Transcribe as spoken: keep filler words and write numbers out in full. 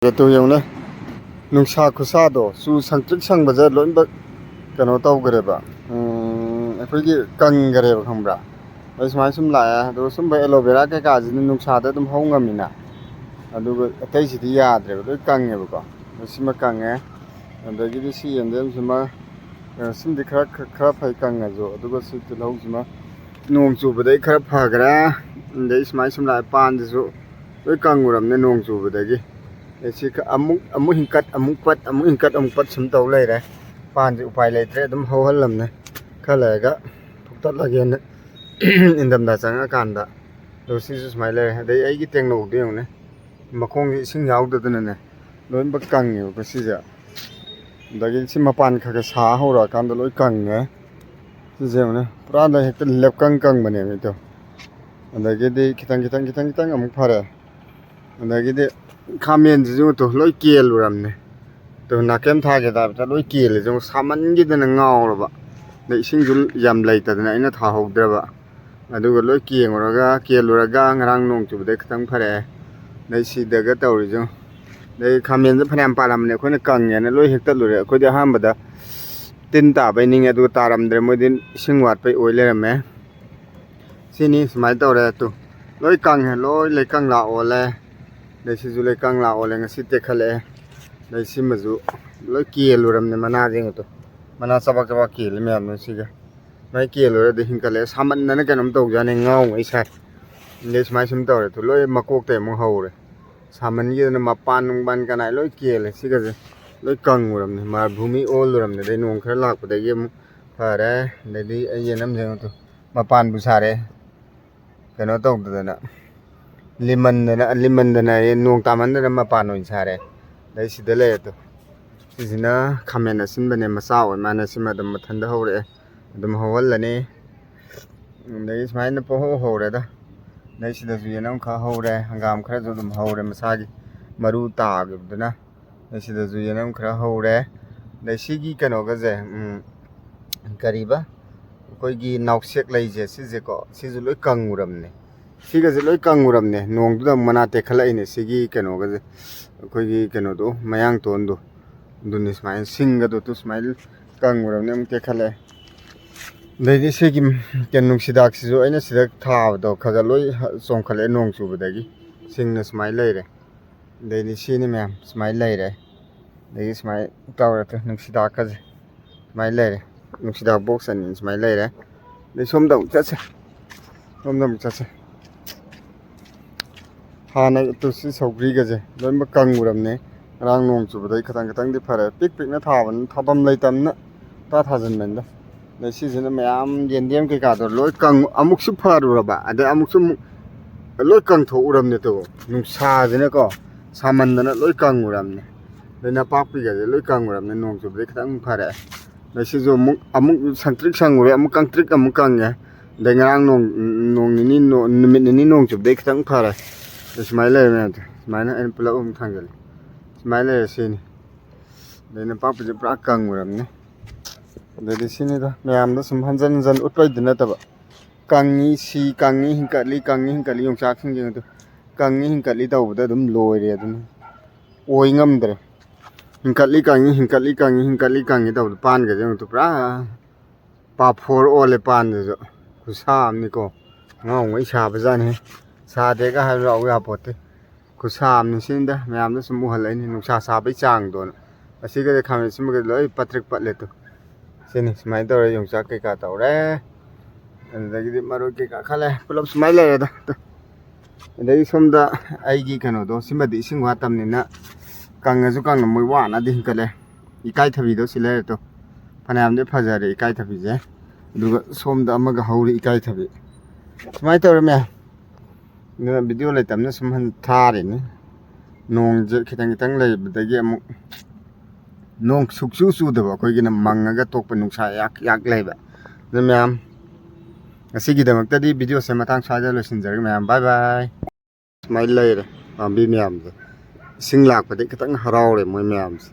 ꯑꯗꯨ ꯌꯦꯡꯉꯨꯅꯦ, ꯅꯨꯡꯁꯥ ꯈꯨꯁꯥꯗꯣ, ꯆꯨ ꯁꯪꯇ꯭ꯔꯤꯛ ꯁꯪꯕꯁꯦ ꯂꯣꯏꯅꯃꯛ ꯀꯩꯅꯣ ꯇꯧꯈ꯭ꯔꯦꯕ, ꯎꯝ, ꯑꯩꯈꯣꯏꯒꯤ ꯀꯪꯈ꯭ꯔꯦꯕ, ꯈꯪꯕ꯭ꯔꯥ? ꯑꯩ ꯁꯨꯃꯥꯏꯅ ꯁꯨꯝ ꯂꯥꯛꯑꯦ, ꯑꯗꯨꯒ ꯁꯨꯝꯕ ꯑꯦꯂꯣꯚꯦꯔꯥ ꯀꯩꯀꯥꯁꯤꯗꯤ ꯅꯨꯡꯁꯥꯗ ꯑꯗꯨꯝ ꯍꯧ ꯉꯝꯃꯤꯅ, ꯑꯗꯨꯒ ꯑꯇꯩꯁꯤꯗꯤ ꯌꯥꯗ꯭ꯔꯦꯕ, ꯂꯣꯏ ꯀꯪꯉꯦꯕꯀꯣ꯫ ꯑꯗꯣ ꯁꯤꯃ ꯀꯪꯉꯦ, ꯑꯗꯒꯤꯗꯤ ꯁꯤ ꯌꯦꯟꯗꯦꯝꯁꯤꯃ, ꯑ, ꯁꯤꯃꯗꯤ ꯈꯔ, ꯈꯔ ꯐꯩ ꯀꯪꯉꯁꯨ, ꯑꯗꯨꯒ ꯁꯤ ꯇꯤꯜꯍꯧꯁꯤꯃ ꯅꯣꯡ ꯆꯨꯕꯗꯩ ꯈꯔ ꯐꯈ꯭ꯔꯦ꯫ ꯑꯗꯩ ꯁꯨꯃꯥꯏꯅ ꯁꯨꯝ ꯂꯥꯛꯑꯦ, ꯄꯥꯟꯁꯤꯁꯨ ꯂꯣꯏ ꯀꯪꯉꯨꯔꯕꯅꯦ ꯅꯣꯡ ꯆꯨꯕꯗꯒꯤ꯫ ꯑꯗꯩ ꯁꯤ ꯈ-, ꯑꯃꯨꯛ, ꯑꯃꯨꯛ ꯍꯤꯡꯀꯠ, ꯑꯃꯨꯛ ꯄꯠ, ꯑꯃꯨꯛ ꯍꯤꯡꯀꯠ, ꯑꯃꯨꯛ ꯄꯠ ꯁꯨꯝ ꯇꯧ ꯂꯩꯔꯦ꯫ ꯄꯥꯟꯁꯦ ꯎꯄꯥꯏ ꯂꯩꯇ꯭ꯔꯦ, ꯑꯗꯨꯝ ꯍꯧꯍꯜꯂꯝꯅꯦ꯫ ꯈꯔ ꯂꯩꯔꯒ ꯐꯨꯛꯇꯠꯂꯒꯦꯅ ꯏꯪꯊꯝꯊꯥ ꯆꯪꯉꯛꯑꯀꯥꯟꯗ꯫ ꯑꯗꯣ ꯁꯤꯁꯨ ꯁꯨꯃꯥꯏꯅ ꯂꯩꯔꯦ꯫ ꯑꯗꯩ ꯑꯩꯒꯤ ꯇꯦꯡꯅꯧꯗꯣ ꯌꯦꯡꯉꯨꯅꯦ, ꯃꯈꯣꯡꯁꯦ ꯏꯁꯤꯡ ꯌꯥꯎꯗꯗꯅꯅꯦ ꯂꯣꯏꯅꯃꯛ ꯀꯪꯉꯦꯕꯀꯣ ꯁꯤꯁꯦ꯫ ꯑꯗꯒꯤ ꯁꯤ ꯃꯄꯥꯟ ꯈꯔ ꯈꯔ ꯁꯥ ꯍꯧꯔꯛꯑꯀꯥꯟꯗ ꯂꯣꯏ ꯀꯪꯉꯦ꯫ ꯁꯤꯁꯦ ꯌꯦꯡꯉꯨꯅꯦ, ꯄꯨꯔꯥ ꯂꯩ ꯍꯦꯛꯇ ꯂꯦꯞꯀꯪ ꯀꯪꯕꯅꯦꯕ ꯑꯗꯣ꯫ ꯑꯗꯒꯤꯗꯤ ꯈꯤꯇꯪ ꯈꯤꯇꯪ ꯈꯤꯇꯪ ꯈꯤꯇꯪ ꯑꯃꯨꯛ ꯐꯔꯦ꯫ ꯑꯗꯒꯤꯗꯤ ꯈꯥꯃꯦꯟꯁꯤꯁꯨ ꯇꯨ ꯂꯣꯏ ꯀꯦꯜꯂꯨꯔꯕꯅꯦ꯫ ꯇꯨ ꯅꯥꯀꯦꯝ ꯊꯥꯒꯦ ꯇꯥꯏꯞꯇ ꯂꯣꯏ ꯀꯦꯜꯂꯦ꯫ ꯁꯥꯃꯟꯈꯤꯗꯅ ꯉꯥꯎꯔꯕ꯫ ꯑꯗꯩ ꯏꯁꯤꯡꯁꯨ ꯌꯥꯝ ꯂꯩꯇꯗꯅ ꯑꯩꯅ ꯊꯥꯍꯧꯗ꯭ꯔꯕ꯫ ꯑꯗꯨꯒ ꯂꯣꯏ ꯀꯦꯡꯉꯨꯔꯒ, ꯀꯦꯜꯂꯨꯔꯒ ꯉꯔꯥꯡ ꯅꯣꯡ ꯆꯨꯕꯗꯩ ꯈꯤꯇꯪ ꯐꯔꯛꯑꯦ꯫ ꯑꯗꯩ ꯁꯤꯗꯒ ꯇꯧꯔꯤꯁꯨ꯫ ꯑꯗꯩ ꯈꯥꯃꯦꯟꯁꯨ ꯐꯅꯌꯥꯝ ꯄꯥꯜꯂꯝꯕꯅꯦ, ꯑꯩꯈꯣꯏꯅ ꯀꯪꯉꯦꯅ ꯂꯣꯏ ꯍꯦꯛꯇꯠꯂꯨꯔꯦ꯫ ꯑꯩꯈꯣꯏꯗꯤ ꯑꯍꯥꯟꯕꯗ ꯇꯤꯟ ꯇꯥꯕꯩ ꯅꯤꯡꯉꯦ, ꯑꯗꯨꯒ ꯇꯥꯔꯝꯗ꯭ꯔꯦ, ꯃꯣꯏꯗꯤ ꯏꯁꯤꯡ ꯋꯥꯠꯄꯩ ꯑꯣꯏ ꯂꯩꯔꯝꯃꯦ꯫ ꯁꯤꯅꯤ ꯁꯨꯃꯥꯏꯅ ꯇꯧꯔꯦ꯫ ꯇꯨ ꯂꯣꯏ ꯀꯪꯉꯦ, ꯂꯣꯏ ꯂꯩꯀꯪ ꯂꯥꯛꯑꯣꯜꯂꯦ꯫ ꯑꯗꯩ ꯁꯤꯁꯨ ꯂꯩꯀꯪ ꯂꯥꯛꯑꯣꯜꯂꯦ, ꯉꯁꯤ ꯇꯦꯛꯈꯠꯂꯛꯑꯦ꯫ ꯑꯗꯩ ꯁꯤꯃꯁꯨ ꯂꯣꯏ ꯀꯦꯜꯂꯨꯔꯕꯅꯦ, ꯃꯅꯥꯁꯤꯡ ꯑꯗꯣ, ꯃꯅꯥ ꯆꯕꯥꯛ ꯆꯕꯥꯛ ꯀꯦꯜꯂꯤ ꯃꯌꯥꯝꯗꯣ ꯁꯤꯒ꯫ ꯃꯥꯏ ꯀꯦꯜꯂꯨꯔꯗꯤ ꯍꯤꯡꯀꯠꯂꯛꯑꯦ꯫ ꯁꯥꯃꯟꯗꯅ ꯀꯩꯅꯣꯝ ꯇꯧꯖꯥꯠꯅꯤ, ꯉꯥꯎꯉꯩ ꯁꯥꯏ꯫ ꯑꯗꯩ ꯁꯨꯃꯥꯏ ꯁꯨꯝ ꯇꯧꯔꯦ꯫ ꯇꯨ ꯂꯣꯏ ꯃꯀꯣꯛꯇꯩ ꯑꯃꯨꯛ ꯍꯧꯔꯦ꯫ ꯁꯥꯃꯟꯒꯤꯗꯅ ꯃꯄꯥꯟ ꯅꯨꯡꯕꯥꯟ ꯀꯅꯥꯏ ꯂꯣꯏ ꯀꯦꯜꯂꯦ꯫ ꯁꯤꯒꯁꯦ ꯂꯣꯏ ꯀꯪꯉꯨꯔꯕꯅꯦ, ꯃꯥꯔꯚꯨꯃꯤ ꯑꯣꯜꯂꯨꯔꯕꯅꯦ꯫ ꯑꯗꯩ ꯅꯣꯡ ꯈꯔ ꯂꯥꯛꯄꯗꯒꯤ ꯑꯃꯨꯛ ꯐꯔꯦ꯫ ꯑꯗꯩꯗꯤ ꯑꯩ ꯌꯦꯟ ꯑꯃ ꯌꯦꯡꯉꯨ ꯇꯨ, ꯃꯄꯥꯟꯕꯨ ꯁꯥꯔꯦ꯫ ꯀꯩꯅꯣ ꯇꯧꯗꯗꯅ, ꯂꯤꯃꯟꯗꯅ, ꯂꯤꯃꯟꯗꯅ ꯑꯩ ꯅꯣꯡ ꯇꯥꯃꯟꯗꯅ ꯃꯄꯥꯟ ꯑꯣꯏꯅ ꯁꯥꯔꯦ꯫ ꯑꯗꯩ ꯁꯤꯗ ꯂꯩꯔꯦ ꯇꯨ꯫ ꯁꯤꯁꯤꯅ ꯈꯥꯃꯦꯟ ꯑꯁꯤꯟꯕꯅꯦ, ꯃꯆꯥ ꯑꯣꯏ ꯃꯥꯅ꯫ ꯁꯤꯃ ꯑꯗꯨꯝ ꯃꯊꯟꯇ ꯍꯧꯔꯛꯑꯦ, ꯑꯗꯨꯝ ꯍꯧꯍꯜꯂꯅꯤ꯫ ꯑꯗꯒꯤ ꯁꯨꯃꯥꯏꯅ ꯄꯪꯍꯧ ꯍꯧꯔꯦꯗ꯫ ꯑꯗꯩ ꯁꯤꯗꯁꯨ ꯌꯦꯅꯝ ꯈꯔ ꯍꯧꯔꯦ, ꯍꯪꯒꯥꯝ ꯈꯔꯁꯨ ꯑꯗꯨꯝ ꯍꯧꯔꯦ, ꯃꯁꯥꯒꯤ ꯃꯔꯨ ꯇꯥꯈꯤꯕꯗꯨꯅ꯫ ꯑꯗꯩ ꯁꯤꯗꯁꯨ ꯌꯦꯅꯝ ꯈꯔ ꯍꯧꯔꯦ꯫ ꯑꯗꯩ ꯁꯤꯒꯤ ꯀꯩꯅꯣꯒꯁꯦ, ꯎꯝ, ꯀꯔꯤꯕ, ꯑꯩꯈꯣꯏꯒꯤ ꯅꯥꯎꯁꯦꯛ ꯂꯩꯁꯦ, ꯁꯤꯁꯦꯀꯣ, ꯁꯤꯁꯨ ꯂꯣꯏ ꯀꯪꯉꯨꯔꯕꯅꯦ꯫ ꯁꯤꯒꯁꯦ ꯂꯣꯏ ꯀꯪꯉꯨꯔꯕꯅꯦ, ꯅꯣꯡꯗꯨꯗ ꯑꯃꯨꯛ ꯃꯅꯥ ꯇꯦꯛꯈꯠꯂꯛꯏꯅꯦ꯫ ꯁꯤꯒꯤ ꯀꯩꯅꯣꯒꯁꯦ, ꯑꯩꯈꯣꯏꯒꯤ ꯀꯩꯅꯣꯗꯣ, ꯃꯌꯥꯡꯇꯣꯟꯗꯣ, ꯑꯗꯨꯅꯤ ꯁꯨꯃꯥꯏꯅ ꯁꯤꯡꯒꯗꯣ ꯇꯨ ꯁꯨꯃꯥꯏꯅ ꯀꯪꯉꯨꯔꯕꯅꯦ, ꯑꯃꯨꯛ ꯇꯦꯛꯈꯠꯂꯛꯑꯦ꯫ ꯑꯗꯩꯗꯤ ꯁꯤꯒꯤ ꯀꯩꯅꯣ ꯅꯨꯡꯁꯤꯗꯥꯛꯁꯤꯁꯨ ꯑꯩꯅ ꯁꯤꯗ ꯊꯥꯕꯗꯣ ꯈꯔ ꯈꯔ ꯂꯣꯏ ꯆꯣꯡꯈꯠꯂꯛꯑꯦ ꯅꯣꯡ ꯆꯨꯕꯗꯒꯤ꯫ ꯁꯤꯡꯅ ꯁꯨꯃꯥꯏꯅ ꯂꯩꯔꯦ꯫ ꯑꯗꯩꯗꯤ ꯁꯤꯅꯤ ꯃꯌꯥꯝ ꯁꯨꯃꯥꯏꯅ ꯂꯩꯔꯦ꯫ ꯑꯗꯒꯤ ꯁꯨꯃꯥꯏꯅ ꯇꯧꯔꯦ ꯇꯨ ꯅꯨꯡꯁꯤꯗꯥꯛꯀꯁꯦ ꯁꯨꯃꯥꯏꯅ ꯂꯩꯔꯦ꯫ ꯅꯨꯡꯁꯤꯗꯥꯛ ꯕꯣꯛꯁ ꯑꯅꯤ ꯁꯨꯃꯥꯏꯅ ꯂꯩꯔꯦ꯫ ꯑꯗꯩ ꯁꯣꯝꯗ ꯑꯃꯨꯛ ꯆꯠꯁꯦ꯫ ꯁꯣꯝꯗ ꯑꯃꯨꯛ ꯆꯠꯁꯦ꯫ ꯍꯥꯟꯅ ꯇꯨ ꯁꯤ ꯁꯧꯒ꯭ꯔꯤꯒꯁꯦ ꯂꯣꯏꯅꯃꯛ ꯀꯪꯉꯨꯔꯕꯅꯦ꯫ ꯉꯔꯥꯡ ꯅꯣꯡ ꯆꯨꯕꯗꯩ ꯈꯤꯇꯪ ꯈꯤꯇꯪꯗꯤ ꯐꯔꯦ꯫ ꯄꯤꯛ ꯄꯤꯛꯅ ꯊꯥꯕꯅꯤꯅ ꯊꯥꯐꯝ ꯂꯩꯇꯕꯅꯤꯅ ꯄꯪꯊꯥ ꯊꯥꯖꯤꯟꯕꯅꯤꯗ꯫ ꯑꯗꯩ ꯁꯤꯁꯤꯅ ꯃꯌꯥꯝ ꯌꯦꯟꯗꯦꯝ ꯀꯩꯀꯥꯗꯣ ꯂꯣꯏ ꯀꯪ-, ꯑꯃꯨꯛꯁꯨ ꯐꯔꯨꯔꯕ, ꯑꯗꯩ ꯑꯃꯨꯛꯁꯨ ꯑꯃꯨꯛ ꯂꯣꯏ ꯀꯪꯊꯣꯛꯎꯔꯕꯅꯦ ꯇꯨ꯫ ꯅꯨꯡꯁꯥꯁꯤꯅꯀꯣ, ꯁꯥꯃꯟꯗꯅ ꯂꯣꯏ ꯀꯪꯉꯨꯔꯕꯅꯦ꯫ ꯑꯗꯩ ꯅꯄꯥꯛꯄꯤꯒꯁꯦ ꯂꯣꯏ ꯀꯪꯉꯨꯔꯕꯅꯦ, ꯅꯣꯡ ꯆꯨꯕꯗꯩ ꯈꯤꯇꯪ ꯐꯔꯛꯑꯦ꯫ ꯑꯗꯩ ꯁꯤꯁꯨ ꯑꯃꯨꯛ, ꯑꯃꯨꯛ ꯁꯪꯇ꯭ꯔꯤꯛ ꯁꯪꯉꯨꯔꯦ, ꯑꯃꯨꯛ ꯀꯪꯇ꯭ꯔꯤꯛ ꯑꯃꯨꯛ ꯀꯪꯉꯦ꯫ ꯑꯗꯩ ꯉꯔꯥꯡ ꯅꯣꯡ, ꯅꯣꯡ ꯅꯤꯅꯤ, ꯅꯣ-, ꯅꯨꯃꯤꯠ ꯅꯤꯅꯤ ꯅꯣꯡ ꯆꯨꯕꯗꯩ ꯈꯤꯇꯪ ꯐꯔꯦ꯫ ꯑꯗꯩ ꯁꯨꯃꯥꯏꯅ ꯂꯩꯔꯦ ꯃꯌꯥꯝꯁꯦ꯫ ꯁꯨꯃꯥꯏꯅ ꯑꯩꯅ ꯄꯨꯂꯞ ꯑꯃꯨꯛ ꯊꯥꯡꯖꯜꯂꯦ꯫ ꯁꯨꯃꯥꯏꯅ ꯂꯩꯔꯦ ꯁꯤꯅꯤ꯫ ꯑꯗꯩ ꯅꯄꯥꯛꯄꯤꯁꯦ ꯄꯨꯔꯥ ꯀꯪꯉꯨꯔꯕꯅꯦ꯫ ꯑꯗꯩꯗꯤ ꯁꯤꯅꯤꯗ, ꯃꯌꯥꯝꯗ ꯁꯨꯝ ꯍꯟꯖꯟ ꯍꯟꯖꯟ ꯎꯠꯄꯩꯗꯤ ꯅꯠꯇꯕ, ꯀꯪꯉꯤ, ꯁꯤ, ꯀꯪꯉꯤ, ꯍꯤꯡꯀꯠꯂꯤ, ꯀꯪꯉꯤ, ꯍꯤꯡꯀꯠꯂꯤ, ꯌꯣꯡꯆꯥꯛꯁꯤꯡꯁꯦ ꯑꯗꯨ ꯀꯪꯉꯤ, ꯍꯤꯡꯀꯠꯂꯤ ꯇꯧꯕꯗ ꯑꯗꯨꯝ ꯂꯣꯏꯔꯦ ꯑꯗꯨꯅ꯫ ꯑꯣꯏ ꯉꯝꯗ꯭ꯔꯦ꯫ ꯍꯤꯡꯀꯠꯂꯤ, ꯀꯪꯉꯤ, ꯍꯤꯡꯀꯠꯂꯤ, ꯀꯪꯉꯤ, ꯍꯤꯡꯀꯠꯂꯤ, ꯀꯪꯉꯤ ꯇꯧꯕꯗ ꯄꯥꯟꯒꯁꯦ ꯑꯃꯨꯛꯇ ꯄꯨꯔꯥ ꯄꯥꯐꯣꯔ ꯑꯣꯜꯂꯦ ꯄꯥꯟꯗꯨꯁꯨ꯫ ꯈꯨꯠꯁꯥ ꯑꯃꯅꯤꯀꯣ꯫ ꯑꯉꯥꯡꯉꯩ ꯁꯥꯕꯖꯥꯠꯅꯤ꯫ ꯁꯥꯗꯦꯒ ꯍꯥꯏꯕ ꯌꯥꯎ ꯌꯥꯄꯣꯠꯇꯦ꯫ ꯈꯨꯠꯁꯥ ꯑꯃꯅꯤ ꯁꯤꯅꯤꯗ, ꯃꯌꯥꯝꯗ ꯁꯨꯝ ꯎꯍꯜꯂꯛꯏꯅꯤ ꯅꯨꯡꯁꯥ ꯁꯥꯕꯩ ꯆꯥꯡꯗꯣꯅ꯫ ꯑꯁꯤꯒꯗꯤ ꯈꯥꯃꯦꯟ ꯑꯁꯤꯟꯕꯒꯗꯤ ꯂꯣꯏ ꯄꯠꯇ꯭ꯔꯤꯛ ꯄꯠꯂꯦ ꯇꯨ꯫ ꯁꯤꯅꯤ ꯁꯨꯃꯥꯏꯅ ꯇꯧꯔꯦ, ꯌꯣꯡꯆꯥꯛ ꯀꯩꯀꯥ ꯇꯧꯔꯦ꯫ ꯑꯗꯨꯗꯒꯤꯗꯤ ꯃꯔꯣꯏ ꯀꯩꯀꯥ ꯈꯔ ꯂꯩ, ꯄꯨꯂꯞ ꯁꯨꯃꯥꯏꯅ ꯂꯩꯔꯦꯗ ꯇꯨ꯫ ꯑꯗꯒꯤ ꯁꯣꯝꯗ ꯑꯩꯒꯤ ꯀꯩꯅꯣꯗꯣ, ꯁꯤꯃꯗꯤ ꯏꯁꯤꯡ ꯋꯥꯠꯇꯕꯅꯤꯅ ꯀꯪꯉꯁꯨ ꯀꯪꯅ ꯃꯣꯏ ꯋꯥꯅꯗꯤ ꯍꯤꯡꯀꯠꯂꯦ꯫ ꯏꯀꯥꯏꯊꯕꯤꯗꯣ ꯁꯤ ꯂꯩꯔꯦ ꯇꯨ꯫ ꯐꯅꯌꯥꯝꯗꯤ ꯐꯖꯔꯦ ꯏꯀꯥꯏꯊꯕꯤꯁꯦ꯫ ꯑꯗꯨꯒ ꯁꯣꯝꯗ ꯑꯃꯒ ꯍꯧꯔꯤ ꯏꯀꯥꯏꯊꯕꯤ꯫ ꯁꯨꯃꯥꯏꯅ ꯇꯧꯔꯦ ꯃꯌꯥꯝ꯫ ꯑꯗꯨꯅ ꯚꯤꯗꯤꯑꯣ ꯂꯩꯇꯕꯅ ꯁꯨꯝ ꯍꯟ-, ꯊꯥꯔꯤꯅꯤ꯫ ꯅꯣꯡꯁꯦ ꯈꯤꯇꯪ ꯈꯤꯇꯪ ꯂꯩꯕꯗꯒꯤ ꯑꯃꯨꯛ ꯅꯣꯡ ꯁꯨꯛꯆꯨ ꯆꯨꯗꯕ, ꯑꯩꯈꯣꯏꯒꯤꯅ ꯃꯪꯉꯒ ꯇꯣꯛꯄ, ꯅꯨꯡꯁꯥ ꯌꯥꯛ ꯌꯥꯛ ꯂꯩꯕ꯫ ꯑꯗꯨ ꯃꯌꯥꯝ, ꯉꯁꯤꯒꯤꯗꯃꯛꯇꯗꯤ ꯚꯤꯗꯤꯑꯣꯁꯦ ꯃꯇꯥꯡ ꯁ꯭ꯋꯥꯏꯗ ꯂꯣꯏꯁꯤꯟꯖꯔꯒꯦ ꯃꯌꯥꯝ꯫ ꯕꯥꯏ ꯕꯥꯏ꯫ ꯁꯨꯃꯥꯏꯅ ꯂꯩꯔꯦ ꯄꯥꯝꯕꯤ ꯃꯌꯥꯝꯁꯦ꯫ ꯏꯁꯤꯡ ꯂꯥꯛꯄꯗꯒꯤ ꯈꯤꯇꯪ ꯍꯔꯥꯎꯔꯦ ꯃꯣꯏ ꯃꯌꯥꯝꯁꯦ꯫